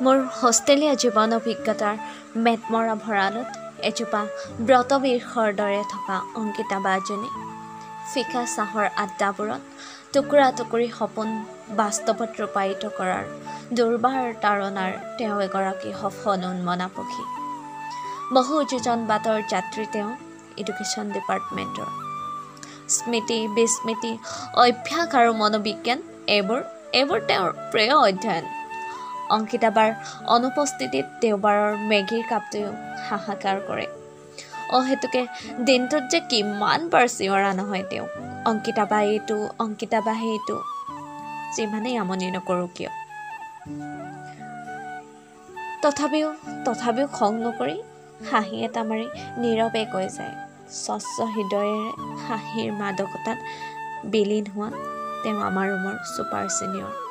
মোৰ হোষ্টেলীয়া জীৱন অভিজ্ঞতাৰ মেটমৰা ভঁৰালত এজোপা ব্ৰতবৃক্ষৰ দৰে থকা অংকিতা বাজনী ফিকা চাহৰ আড্ডাবোৰত টুকুৰা টুকুৰি সপোন বাস্তৱত ৰূপায়িত কৰাৰ দুৰ্বাৰ তাৰণাৰ তেওঁ এগৰাকী সফল উন্মনা পক্ষী। বহু যোজন বাটৰ যাত্ৰী তেওঁ এডুকেশ্যন ডিপাৰ্টমেণ্টৰ। স্মৃতি, বিস্মৃতি, অভ্যাস আৰু মনোবিজ্ঞান এইবোৰ তেওঁৰ প্ৰিয় অধ্যয়ন। অংকিতাবাৰ অনুপস্থিতিত দেওবাৰৰ মেগীৰ কাপটোৱেও হাহাকাৰ কৰে। অ সেইটোকে দিনটোত যে কিমান বাৰ চিঞৰা নহয় তেওঁ, অংকিতাবা এইটো, অংকিতাবা সেইটো, যিমানেই আমনি নকৰোঁ কিয়। তথাপিও খং নকৰি হাঁহি এটা মাৰি নীৰৱে কৈ যায়। স্বচ্ছ হৃদয়েৰে হাঁহিৰ মাদকতাত বিলীন হোৱা তেওঁ আমাৰ ৰুমৰ ছুপাৰ ছিনিয়ৰ।